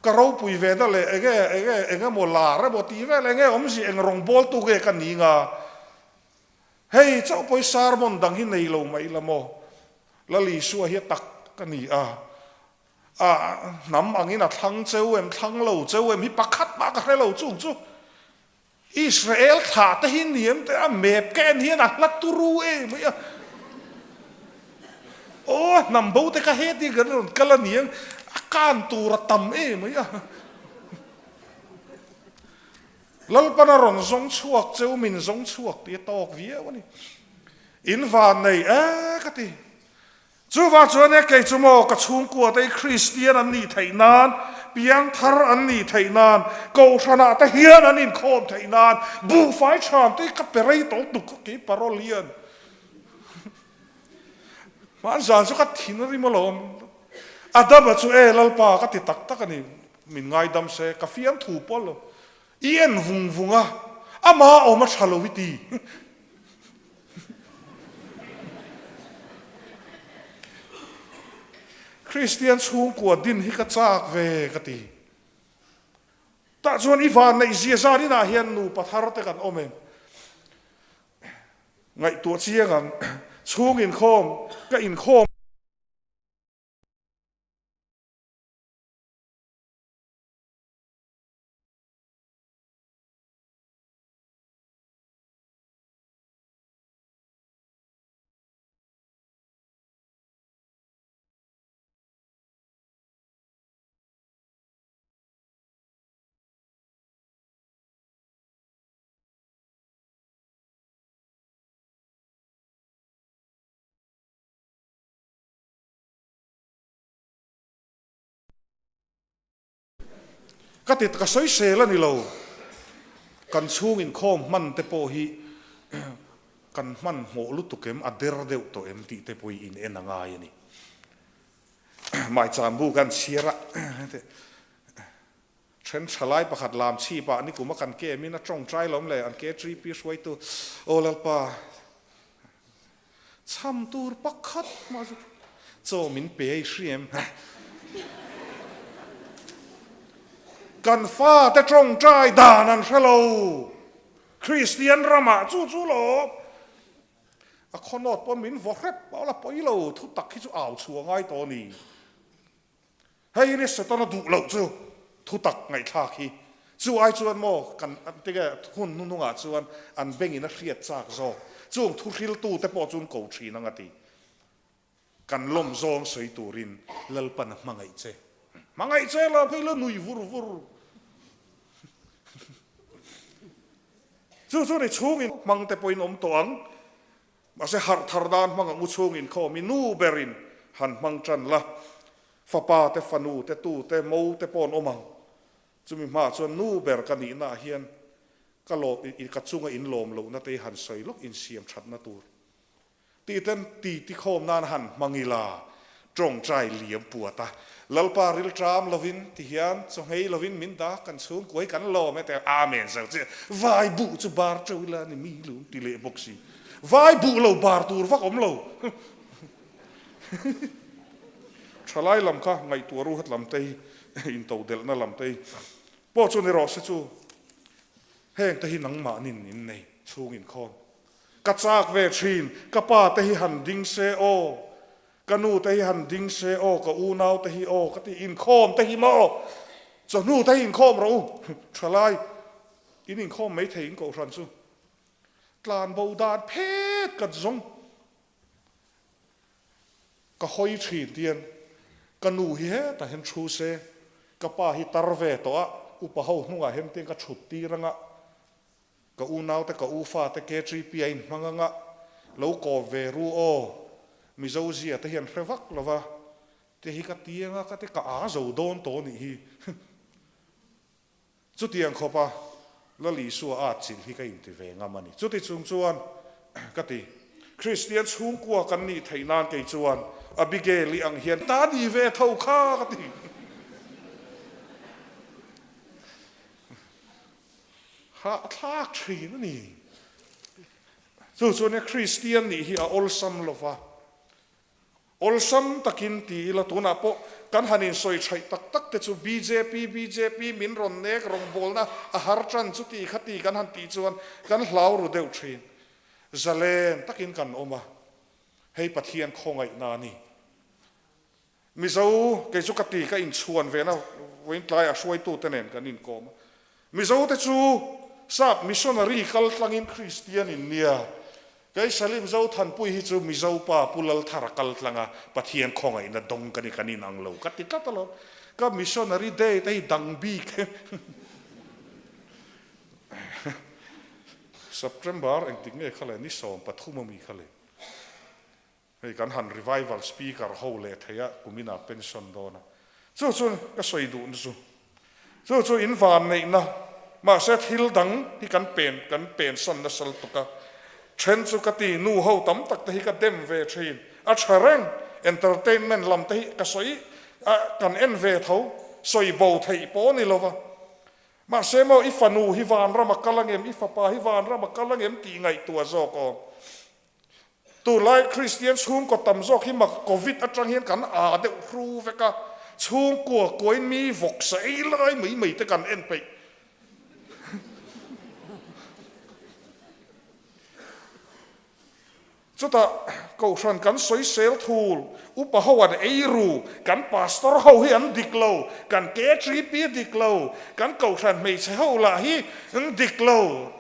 Ka ropui ve na leh enge enge eng emaw lar emaw tih vel enge awmzia eng rawngbawl tu nge ka ni nga. Hei chauh pawh hi sermon dang hi nei lo mai ila maw. Lal Isua hi a tak ka ni a. A hnam angin a thlang cheu em thlang lo cheu em hi pakhat mah ka hre lo chung chu. Israel thlah te hi ni em te a map ka en hian a hla turu em mai a. Aw hnam bo te kha heti kan rawn kal a ni ang a kan tur a tam em mai a. Lalpan a rawn zawng chhuak cheu min zawng chhuak tih a tawk viau a ni. In van nei e ka ti. Chuvang chuan e kei chu maw ka chhungkua te hi Kristian an nih theih nan, piangthar an nih theih nan, Kohhranah te hian an inkhawm theih nan buhfai ṭham te hi ka pe rei tawh tuk a kei parol hian. Hmanzan chu ka thin a rim alawm. Adama chu e Lalpa ka ti tak tak a ni, min ngaidam se ka fiamthu pawh lo. I en vung vung a, ama awm a ṭha lo i ti. Kristian chhungkua din hi ka chak ve ka ti. Tah chuan i van neih zia zan inah hian nupa thar te kan awm em? Ngaihtuah chiang ang. Chhung inkhawm ka inkhawm. Ka ti ka sawi sel a ni lo. Kan chhung inkhawm hman te pawh hi kan hman hmawh lutuk em, a der deuh tawh em tih te pawh hi in en a ngai a ni. Maicham bu kan chhiar a, then tha lai pakhat lam chhip ah nikum a kan kem in a tawngtai lawm le, an KTP hruaitu Aw Lalpa Chham tur pakhat mah chu chaw min pe a i hria em? Kan fate tawngtai dan an hre lo. Kristian ramah chu chu lo. A khawnawt pawh min vaw hrep a la pawi lo, thutak hi chu au chhuah ngai tawh a ni. Hei hi Setana duh loh chu thutak ngaihthlak hi. Chu ai chuan maw kan tinge hun hnuhnungah chuan an bengin a hriat chak zawk. Chung thuhriltu te pawh chuan ko thin ang a ti. Kan lawm zawng sawi turin Lalpan a hmangaih che. Hmangaih che lo kha i la nui vur vur. Chu chu ni chhungin hmang te pawhin awm tawh ang. Mahse harh thar dan hmang ang u chhung inkhawm i nu berin han hmang tan la, fapa te, fanu te, tu te, mo te pawh an awm ang. Chumi hmaah chuan nu ber ka nihna ah hian ka lawm i ka chunga in lawm lohna te hi han sawi lawk insiam thatna tur tih ten ti ti khawm nan han hmang ila tawngtai liam puat a, Lalpa rilṭam lovin ti hian chaw nghei lovin min dah kan chhungkua hi kan lawm e ti a, Amen zo chiah. Vai buh chu bar teuh ila ni mi lum ti leh bawk si. Vai buh lo bar tur vak awm lo. Thalai lam kha ngaihtuah ru hat lam te hi intodelhna lam te hi pawh chu ni rawh se chu heng te hi nangmahnin in nei chhung inkhawm. Ka chak ve thin, ka pa te hi han ding se aw. Ka nu te hi han ding se aw, ka unau te hi aw ka ti, inkhawm te hi maw? Chawhnu te hi inkhawm rawh u, thalai in inkhawm mai thei in kohhran chu tlan bo dan phet ka zawng ka hawi thin tian ka nu hi hetah hian thu se, ka pa hi tar ve tawh a, upa ho hnungah hian tiang ka thut tir anga Ka unaute ka u fate KTP a inhmang anga lo kawp ve ru aw, Mizo zia te hian hre vak lova te hi ka ti anga ka ti ka a zo dawn tawh anih hi. Chutiang khawpa Lal Isua a atchilh hi ka inti ve ngam a ni. Chuti chung chuan ka ti, Kristian chhungkua kan nih theih nan kei chuan Abigail-i ang hian ta ni ve tho kha ka ti. Hahthlak thin a ni. Chu chuan Kristian nih hi a awlsam lova. Awlsam takin ti ila tunah pawh kan han insawi thaih tak tak te chu bjp bjp min rawn nek rawngbawlna a har tan chu ti kha ti kan han tih chuan kan hlau ru deuh thin. Zalen takin kan awm a, hei Pathian khawngaihna a ni. Mizo, kei chu ka ti ka inchhuan ve na vawiin tlaiah hruaitute nen kan inkawm a. Mizo te chu sap missionary kal tlangin Kristian in nia. Kei Salim Zothanpui hi chu Mizo pa Pu Lalthara kal tlanga Pathian khawngaihna dawng ka ni kan inang lo ka ti tlat alawm. Ka missionary day te hi dang bik September engtik nge kha le ni 13 ami kha le. Hei kan han revival speaker ho leh thei a, kum inah pension dawn a. Chu chu ka sawi duhna chu. Chu chu in van neihna, mahse thil dang hi kan pen kan pensan nasa lutuk a. Then chu ka ti nu ho tam tak te hi ka dem ve thin. A tha reng, entertainment lam te hi ka sawi a kan en ve tho, sawi bo theih pawh a ni lova. Mahse maw i fanu hi vanram a kal angem, i fapa hi vanram a kal angem tih ngaihtuah zawk awm. Tunlai Kristian chhungkaw tam zawk hi mak Covid atang hian kan aa deuh hru vek a, chhungkua kuain mi vawksa ei lai mai mai te kan en peih. Chutah Kohhran kan sawisel thul, upa ho an ei ru, kan pastor ho hi an dik lo, kan KTP dik lo, kan Kohhran hmeichhe ho lah hi an dik lo.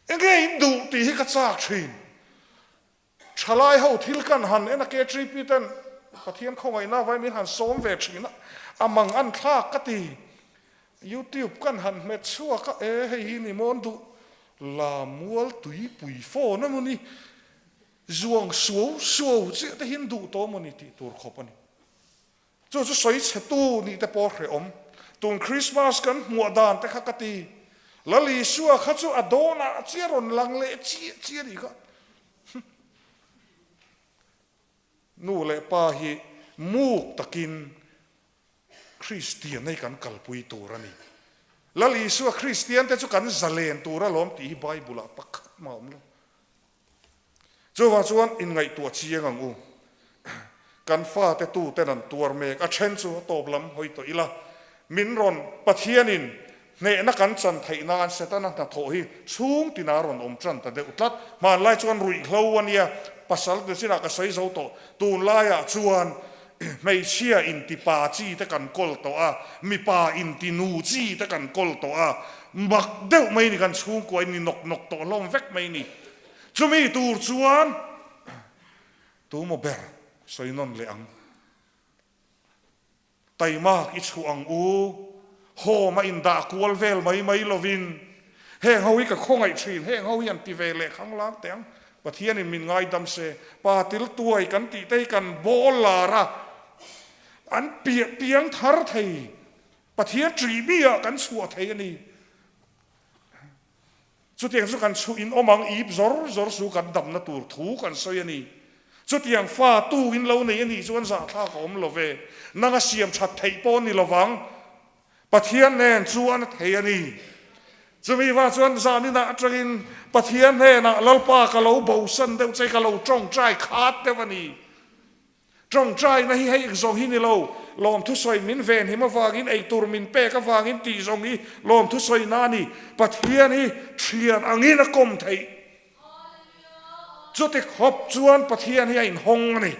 Enge in duh tih hi ka chak thin. Thalai ho thil kan han en a KTP ten Pathian khawngaihna vai min han sawm ve thin a, a mang an thlak ka ti. YouTube kan han hmet chhuak a, e hei hi ni maw an duh la mual tuipui phone emaw ni, zuang suau suau chiah te hi an duh tawh emaw ni tih tur khawp a ni. Chu chu sawi chhe tu nih te pawh hrehawm. Tun Christmas kan hmuah dan te kha ka ti. Lal Isua kha chu a dawnah chiah rawn lang leh chiah chiah a nih kha. Nu leh pa hi muk takin Kristian hi kan kalpui tur a ni. Lal Isua Kristian te chu kan zalen tur alawm tih hi Bible ah pakhat mah a awm lo. Chuvang chuan inngaihtuah chiang ang u. Kan fate tuten an tuar mek. A then chu a tawp lam hawi tawh ila, min rawn Pathianin hnehna kan chan theih nan Setana hnathawh hi chhung tina rawn awm tan ta deuh tlat. Hmanlai chuan ruihhlo a nia, pasal te chinah ka sawi zo tawh. Tunlaiah chuan hmeichhia intipa chi te kan kawl tawh a, mipa intinu chi te kan kawl tawh a, mak deuh mai ni kan chhungkua in ni nawk nawk tawh hlawm vek mai ni. Chumi tur chuan tumaw ber sawi nawn leh ang. Taimak i chhuah ang u, home a indah kual vel mai mai lovin heng ho hi ka khawngaih thin, heng ho hi an ti ve leh khang lang teh ang, Pathianin min ngaidam se, pa til tuai kan tih te hi kan bawl lar a, an piah piang thar thei, Pathian ṭih mi ah kan chhuah thei a ni. Chutiang chu kan chhuh in awm ang, ip zawr zawr su kan damna tur thu kan sawi a ni. Chutiang fa tu in lo nei a nih chuan zahthlak a awm lo ve, nang a siam that theih pawh a ni lovang. Pathian nen chuan a thei a ni. Chumi va chuan zaninah atangin Pathian hnenah Lalpa ka lo bosan deuh che, ka lo tawngtai khat deuh a ni. Tawngtaina hi hei zawng hi ni lo, lawmthu sawi min venhim avangin, eitur min pek avangin tih zawng hi lawmthu sawina a ni. Pathian hi thian angin a kawm theih. Chuti khawp chuan Pathian hi a inhawng a ni.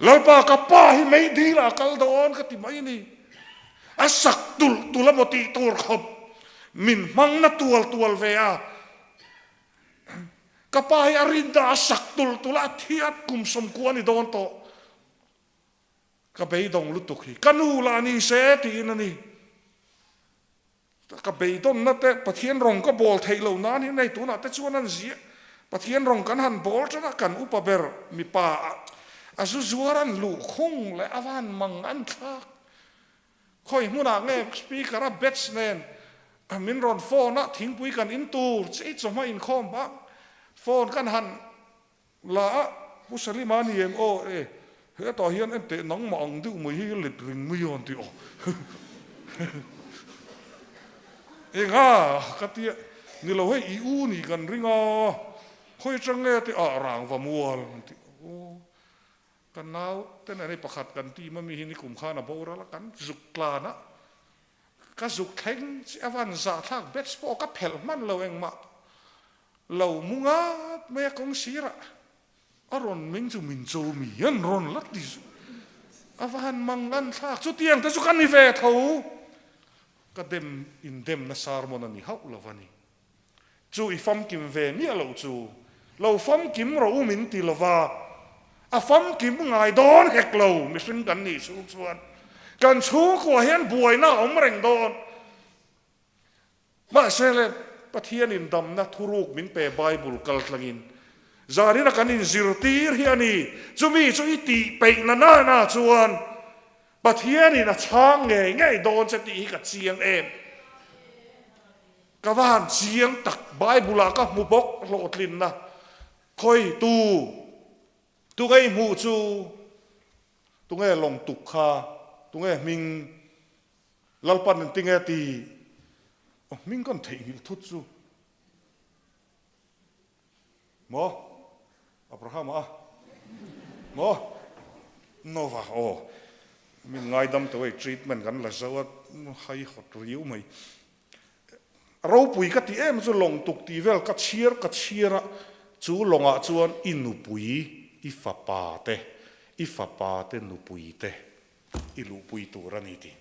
Lalpa ka pa hi mei dil ah a kal dawn ka ti mai a ni. A sak tulh tulh a maw tih tur khawp min hmang na tual tual ve a. Ka pa hi a rinna a sak tulh tulh a, a thiat kum 90 a ni dawn tawh. Ka beidawng lutuk hi ka nu lah ni se tiin a ni. Ka beidawnna te Pathian rawng ka bawl theih loh nan hian hei tunah te chuan an ziah. Pathian rawng kan han bawl tan a, kan upa ber mipa a zu zuar an luh khung leh a van mang an thlak. Khawi hmunah nge speaker a batch nen min rawn phone a, thingpui kan in tur che i chawhma inkhawm hma phone kan han la a, Pu Salima ni em aw e, hetah hian enteh nangmah ang deuh mai hi let ring mai a an ti aw. Enga ka tia, ni lo hei i u ni kan ring a, khawi atang nge ti ah rang va mual an ti. Aw ka nau te nen hei pakhat kan team ami hi nikum khan a boral a, kan zuk tlan a, ka zuk thleng chiah a van zahthlak batch pawh ka phelh hman lo engmah lo mu ngat mai a kawng sirah. A rawn meng chu min cho mi an rawn la ti zu. A va han mang an thlak chutiang te chu ka ni ve tho. Ka dem in dem na sermon a ni hauh lo va ni. Chu i famkim ve miah loh chu lo famkim rawh u min ti lova, a famkim ngai dawn hek lo mihring kan nih chhung chuan kan chhungkua hian buaina a awm reng dawn. Mahse le, Pathianin damna thuruk min pe Bible kal tlangin zanina kan inzirtir hi a ni. Chumi chu i tih peih na na na chuan Pathianin a chhang ngei ngei dawn che tih hi ka chiang em? Ka va han chiang tak, Bible-ah ka hmu bawk hlawhtlinna khawi tu tu ngei hmuh chu tunge lawng tuk kha tunge hming Lalpan an ti nge ti a hming kan theihnghilh thut chu maw Abraham a maw Nova aw min ngaidam tawh hei treatment kan la zo a hai hawt riau mai ropui ka ti em chu lawng tuk tih vel ka chhiar ka chhiar a chu lawngah chuan i nupui i fapa te i fapa te nupui te I luhpui tur a ni tih.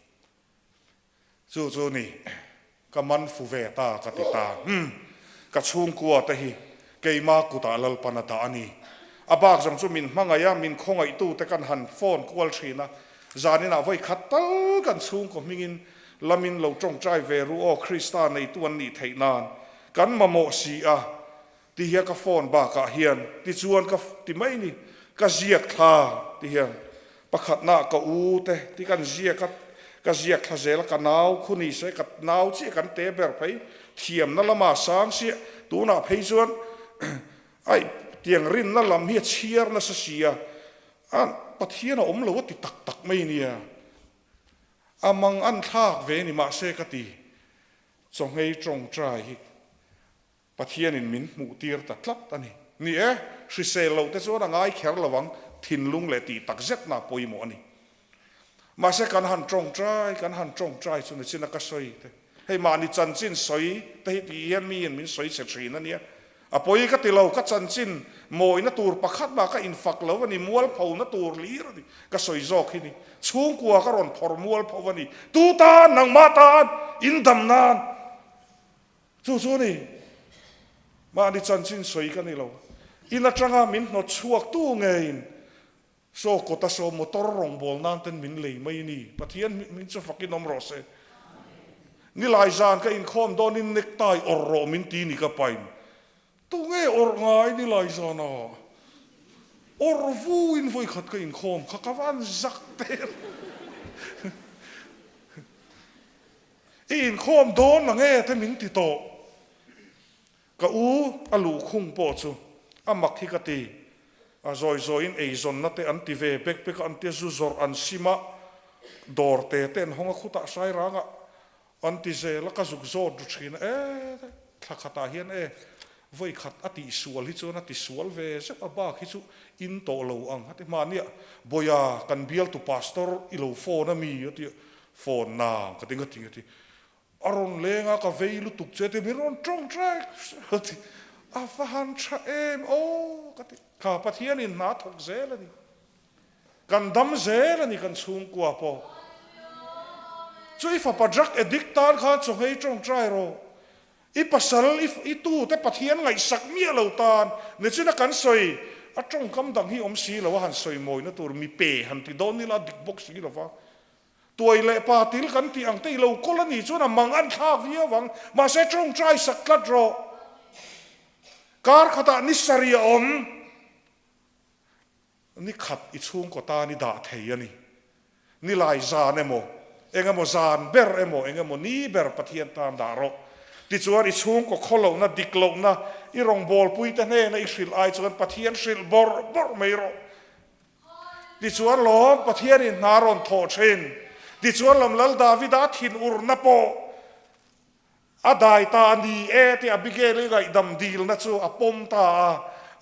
Chu chu ni, ka man fu ve ta ka ti ta. Umm, ka chhungkua te hi keima kutah Lalpan a dah a ni. A bak zawng chu min hmangaih a, min khawngaihtu te kan han phone kual thin a. Zaninah vawi khat tal kan chhungkaw hmingin lamin lo tawngtai ve ru aw Krista neitu an nih theih nan kan mamawh si a Ti hian ka phone bakah hian tichuan ka ti mai ni, ka ziak thla ti hian pakhatna ka u te ti kan ziak a, ka ziak thla zel a, ka nau khu ni se ka nau chiah kan te ber phei thiamna lama sang siah tunah phei chuan aih tiang rinna lam hi a chhiar nasa si a, a Pathian a awm lo a ti tak tak mai nia, a mang an thlak ve ni mahse ka ti chawngei tawngtai hi. Pathianin min hmuhtir ta tlat a ni. Ni e, hrisel loh te chuan a ngai kher lo ang, thinlung leh tih tak zetna pawimawh a ni. Mahse kan han tawngtai, kan han tawngtai chu nichin a ka sawi te, hei mahni chanchin sawi te hi tih hian miin min sawi chhe thin a nia. A pawi ka ti lo, ka chanchin mawina tur pakhat mah ka infak lo a ni, mualphona tur hlir a ni, ka sawi zawk hi ni. Chhungkua ka rawn phawrh mualpho a ni, tu tan, nangmah tan, indam nan. Chu chu ni, mahni chanchin sawi ka ni lo. In atanga min hnawt chhuak tu ngeiin saw kawta saw motor rawngbâwl nan ten min lei mai ni. Pathian min chu fakin awm rawh se. Nilai zan ka inkhawm dawnin necktie awrh rawh min ti ni ka pain. Tunge awrh ngai nilai zana awrh vuin vawikhat ka inkhawm kha ka van zak der. I inkhawm dawn la nge te min ti tawh. Ka u a luhkhung pawh chu a mak hi ka ti. A zawi zawiin eizawnna te an ti ve bek bek a, an tia zu zawrh an sim a, dawr te te an hawng a, khutah sairangah an ti zel a, ka zuk zawt ru thin a, e thla khatah hian e vawi khat a tihsual hi chuan a tisual ve zeuh a, bak hi chu in tawh lo ang a ti. Hmahniah Bawia kan bialtu pastor i lo phone a mi a ti a, Phone na ka ti ngati ngati a rawn leng a ka vei lutuk che ti min rawn tawng ṭek a ti a va han ṭha em aw ka ti kha Pathian in hna thawk zel a ni kan dam zel a ni kan chhungkua pawh chu i fapa drug addict tan khan chawhmei tawngtai rawh I pasal, i tute Pathian ngaihsak miah lo tan nichin a kan sawi, a tawngkam dang hi awm si lo a han sawi mawina tur mi pe han ti dawn ila a dik bawk si lo va. Tuai leh pa til kan tih ang te i lo kawl a nih chuan a mang an thlak viau ang, mahse tawngtai sak tlat rawh. Kar khatah ni sarih a awm. Ni khat i chhungkaw tan i dah thei a ni. Ni lai zan emaw, eng emaw zan ber emaw, eng emaw ni ber Pathian tan dah rawh. Tichuan i chhungkaw khawlohna, dik lohna, i rawngbawlpuite hnena i hrilh ai chuan Pathian hrilh bawrh bawrh mai rawh. Tichuan lawm Pathianin hna rawn thawh thin. Tichuan lam Lal Davida thinurna pawh. A dai ta a ni e tih Abigail-i ngaihdam dilna chu a pawm ta a,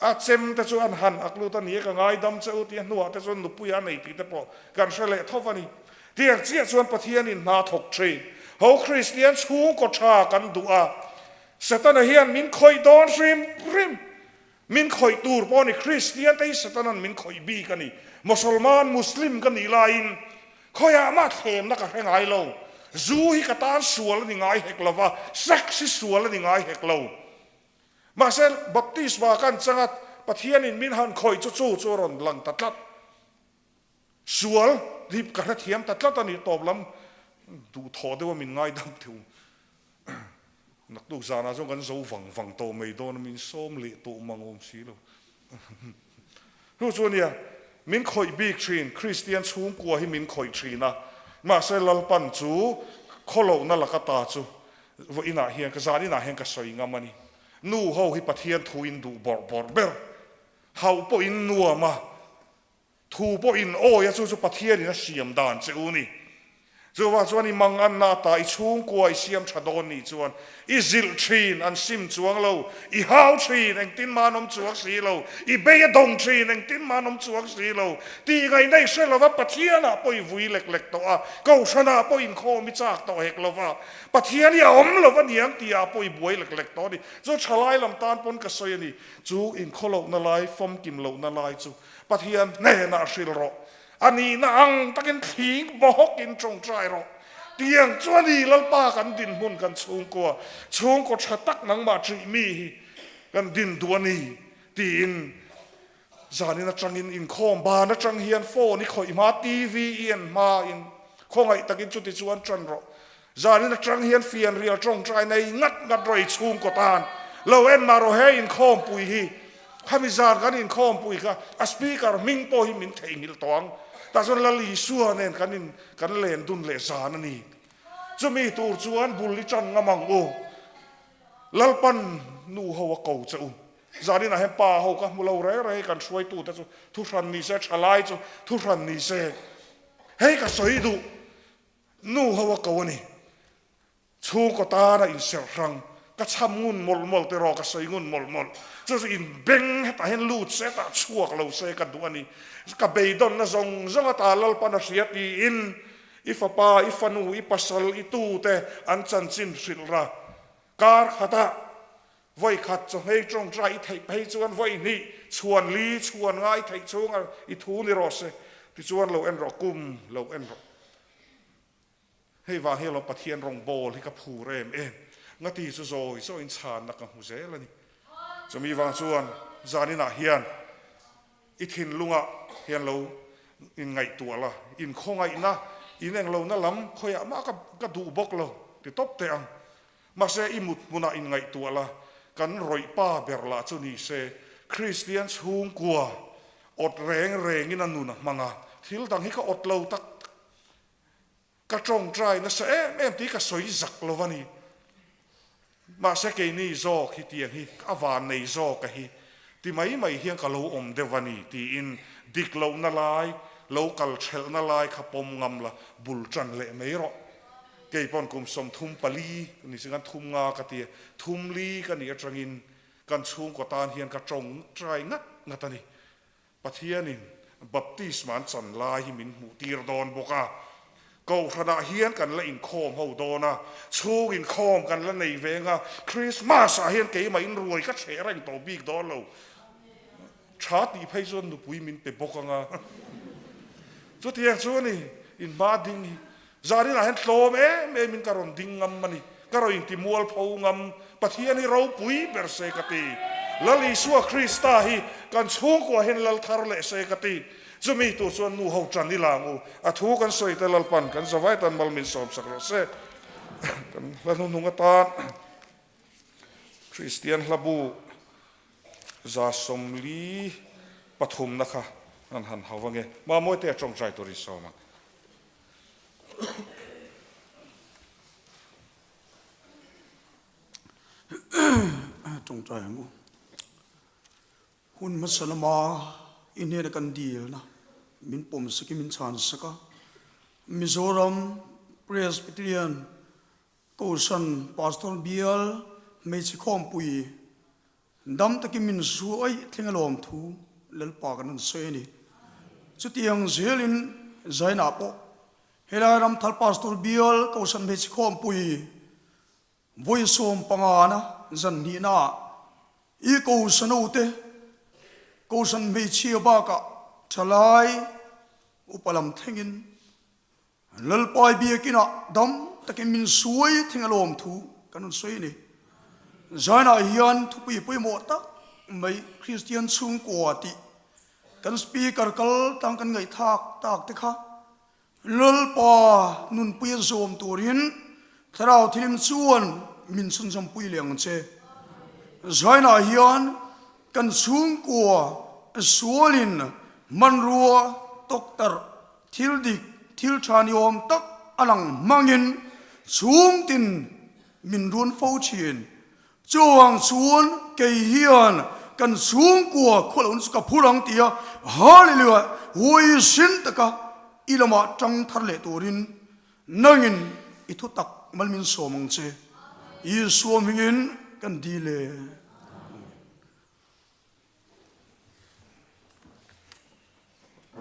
a chem te chu an han ak lut a ni e, ka ngaidam che u tih a hnuah te chuan nupui a nei tih te pawh kan hre leh tho a ni. Tiang chiah chuan Pathianin hna thawk thin. Ho Kristian chhungkaw tha kan duh a, Setana hian min khawih dawn hrim hrim. Min khawih tur pawh a ni, Kristian te hi Setana'n min khawih bik a ni. Mosolman, Muslim, ka nih laiin khawiah mah thlemna ka hre ngai lo. Zu hi ka tan sual a ni ngai hek lo va, sex hi sual a ni ngai hek lo. Mahse, baptisma kan chang a, Pathianin min han khawih chu chu chu a rawn lang ta tlat. Sual hi ka hrethiam ta tlat a ni, tawp lam duhthawh deuha min ngaidam theu. Naktuk zanah chuan kan zo vang vang tawh mai dawn a, min sawm leh tawh mang awm si lo. Chu chu ania, min khawih bik thin, Kristian chhungkua hi min khawih thin a, mahse Lalpan chu khawlohna laka ta chu vawiinah hian, ka zaninah hian ka sawi ngam a ni. Nu ho hi Pathian thuin duh bawrh bawrh ber, hauh pawhin nuam a, Thu pawhin awi a chu chu Pathianin a siam dan che u ni. Chuvang chuan i manganna ata i chhungkua i siam tha dawn nih chuan i zilh thin an sim chuang lo, i hau thin engtin mah an awm chuang si lo, i bei a dawng thin engtin mah an awm chuang si lo tih ngaihna i hre lova Pathianah pawh i vui lek lek tawh a, Kohhranah pawh inkhawm i chak tawh hek lova, Pathian hi a awm lova niang tihah pawh i buai lek lek tawh a ni. Chu thalai lam tan pawn ka sawi a ni, chu inkhawlohna lai, famkim lohna lai chu Pathian hnenah hrilh rawh. A nihna ang takin thling bawkin tawngtai rawh. Tiang chu a ni Lalpa kan dinhmun kan chhungkua, chhungkaw tha tak nangmah ṭih mi hi kan din duh a ni tiin zanin atangin inkhawm ban atang hian phone i khawih hma, TV i en hma in khawngaih takin chuti chuan ṭan rawh. Zanin atang hian fianrial tawngtai nei ngat ngat rawh i chhungkaw tan lo en mah rawh he inkhawmpui hi khami zan kan inkhawmpui kha a speaker hming pawh hi min theihnghilh tawh ang tah chuan Lal Isua nen kan in kan len dun leh zan a ni chumi tur chuan bul i tan ngam ang u Lalpan nu ho a ko che u zaninah hian pa ho ka hmu lo reng reng hi kan hruaitute chu thuhran ni se thalai chu thuhran ni se hei ka sawi duh Nu ho a ko a ni. Chhungkaw tana inserh hrang, ka chham ngun mawlh mawlh tiraw, ka sawi ngun mawlh mawlh. Chu chu inbeng hetah hian lut se tah chhuak lo se ka duh a ni. Ka beidawnna zawng zawng ata Lalpan a hria tiin i fapa, i fanu, i pasal, i tute an chanchin hrilh ra. Kar khatah vawi khat chawhmei tawngtai i theih phei chuan vawi hnih chhuan li chhuan ngai theih chhunga i thu ni rawh se tichuan lo en rawh kum lo en rawh. Hei vang hi alawm Pathian rawngbawl hi ka phur em em. Ngati chu zawi zawiin chhanna ka hmu zel a ni. Chumi vang chuan zaninah hian i thinlungah hian lo inngaihtuah la, inkhawngaihna, inenglohna lam khawiah mah ka duh bawk lo ti tawp teh ang. Mahse i mut hmunah inngaihtuah la, kan rawih pa ber lah chu ni se, Kristian chhungkua awt reng rengin a nun a hmang a, thil dang hi ka awt lo tak tak. Ka tawngtai nasa em em tih ka sawi zak lo a ni. Mahse keini zawk hi tiang hi a van nei zawk a hi ti mai mai hian ka lo awm deuh a ni tiin dik lohna lai, lo kal thelhna lai kha pawm ngam la, bul tan leh mai rawh. Kei pawn kum 34 ni si khan thum nga ka ti a, thum li ka nih atangin kan chhungkaw tan hian ka tawngtai ngat ngat a ni. Pathianin baptisma an chan lai hi min hmuh tir dawn bawk a, Kohhranah hian kan la inkhawm ho dawn a, chhung inkhawm kan la nei ve anga, Christmas ah hian keimah in ruai ka chheh reng tawh bik dawn lo. Tha tih phei chuan nupui min pe bawk anga. Chutiang chu a ni, in hma ding hi. Zaninah hian tlawm em em in ka rawn ding ngam a ni. Ka rawn inti mualpho ngam. Pathian hi ropui ber se ka ti. Lal Isua Krista hi kan chhungkua hian lal thar leh se ka ti. Chumi tur chuan nu ho tan i lang u. A thu kan sawi te Lalpan kan zavai tan mal min sawm sak rawh se. Kan hla hnuhnung atan Kristian hlabu 143 na kha an han hau ange. Mamawite a tawngtai turin sawm ang. Tawngtai ang u. Hun hmasa lama i hnena kan dilna min pawm sak i min chhan sak a. Mizoram Presbyterian. Kohhran Pastor Bial Hmeichhe Khawmpui dam takin min zuai thleng a lawm thu Lalpa kan rawn sawi a ni. Chutiang zelin Zainah pawh helai Ramthar Pastor Bial Kohhran Hmeichhe Khawmpui vawi 15 na zan hnihnaah i Kohhranote Kohhran Hmeichhia bakah thalai upa lam thlengin Lalpai biakinah dam takin min suai thing alawm thu kan rawn sawi a ni. Zainah hian thupui pawimawh tak mai Kristian chhungkua tih kan speaker kal tang kan ngaihthlak tak te kha Lalpa nunpuia zawm turin Thlarau Thilim chuan min chhunzawmpui leh ang che. Zainah hian kan chhungkua sualin hmanrua tawktarh Thil dik, thil tha ni awm tak a lang hmangin chhungtin min run fo thin. Chuang chuan kei hian kan chhungkua khualawna chu ka phur ang tia Hallelujah huaisin taka i lamah tang thar leh turin nangin i thutak mal min sawm ang che. Isua hmingin kan dil e.